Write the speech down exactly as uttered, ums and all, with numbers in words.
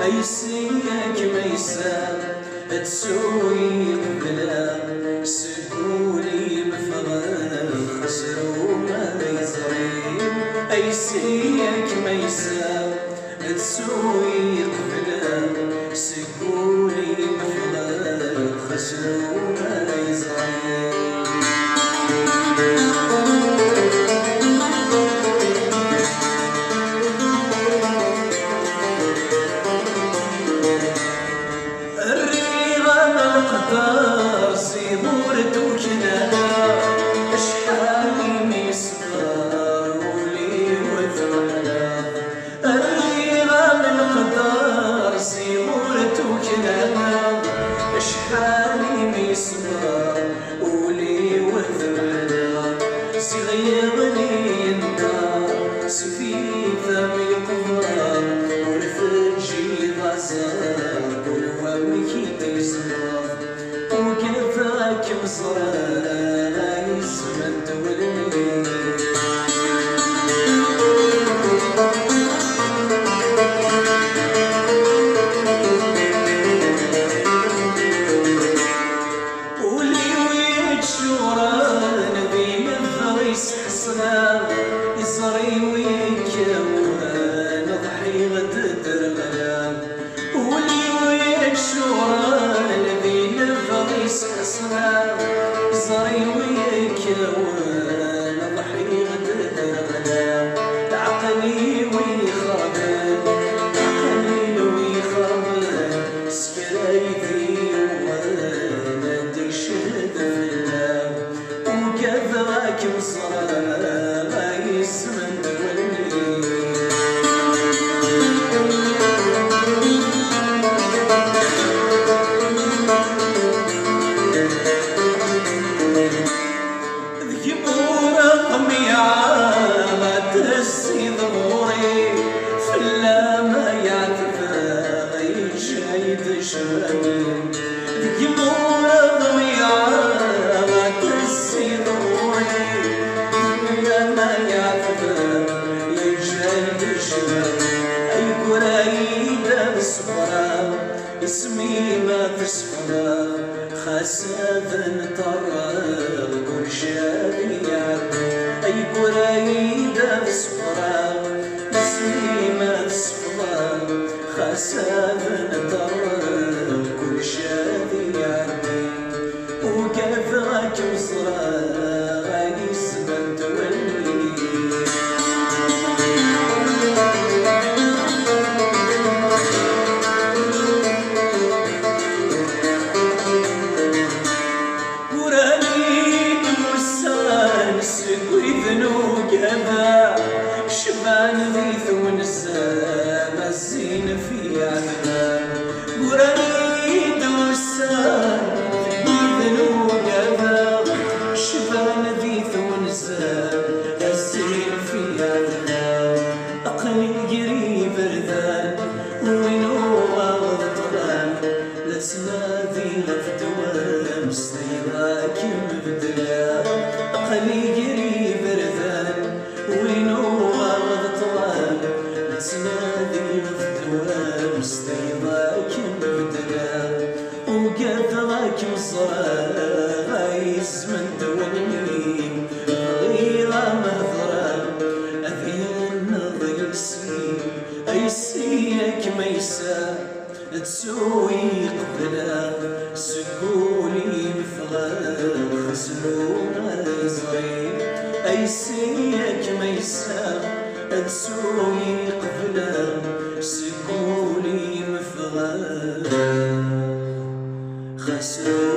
Ayes-ik ma yessa, ttu iqebla, seg wul-im ffɣen, xesru ma yeẓri. Ayes-ik ma yessa, ttu iqebla, seg wul-im ffɣen, xesru ma yeẓri. Rriɣ-am leqder s iḍur tukna, acḥal imi yeṣber ul-iw temḥla. Rriɣ-am leqder s iḍur tukna, acḥal imi yeṣber ul-iw temḥla. Ziɣ yeɣli yenṭer, s tiyita mi yeqber, ur teǧǧiḍ aẓar, kul wamek i d-yezmer. Ugadeɣ ad kem-ẓreɣ, ay isem n tewlin. Ul-iw yeččuren d imedɣ i sḥeṣleɣ, iẓri-w yekkawen, ḍḥiɣ-d derɣleɣ. Ul-iw yeččuren d imedɣ i sḥeṣleɣ, iẓri-w yekkawen, ḍḥiɣ-d derɣleɣ. Leɛqel-iw ixerben, leɛqel-iw ixerben, s kra i d-yuɣen ad d-icehhed fell-am. Ugadeɣ ad kem-ẓreɣ, ay isem n tewlin. Deg-m ur ḍmiɛeɣ ad tessiḍ ɣur-i, fell-am ay ɛetbeɣ, yeǧǧa-yi-d ccmani. Deg-m ur ḍmiɛeɣ ad tessiḍ ɣur-i, fell-am ay ɛetbeɣ, yeǧǧa-yi-d ccmani. Ay gura-yi-d ad ṣebreɣ, isem-im ad sefḍeɣ, xas ad nṭerreɣ, kullec ad iɛeddi. Ay gura-yi-d ad sefḍeɣ, isem-im ad sefḍeɣ, xas ad nṭerreɣ, kullec ad iɛeddi. Ugadeɣ ad kem-ẓreɣ, ay isem n tewlin. Uran-iyi-d wussan seg widen ugadeɣ, cban di twenza, mazzin fi ɛetba. Uran-iyi-d wussan deg widen ugadeɣ, cban di twenza, mazzin fi ɛetba. Aql-i gar iberdan, win uɣeɣ d ṭṭlam, la ttnadiɣ ɣef ddwam, s tayḍa ad kem-beddleɣ. Aql-i gar iberdan, win uɣeɣ d ṭṭlam, la ttnadiɣ ɣef ddwam, s tayḍa ad kem-beddleɣ. Ugadeɣ ad kem-ẓreɣ, ay isem n tewlin. Bɣiɣ ad m-hedreɣ, ad yenneḍ yes-i, ay s-, ay kem-aysa, ttu iqebleɣ, seg wul-im ffɣeɣ, xesru ma yeẓri. Ay s-, ay kem-aysa, ttu iqebleɣ, seg wul-im ffɣeɣ, xesru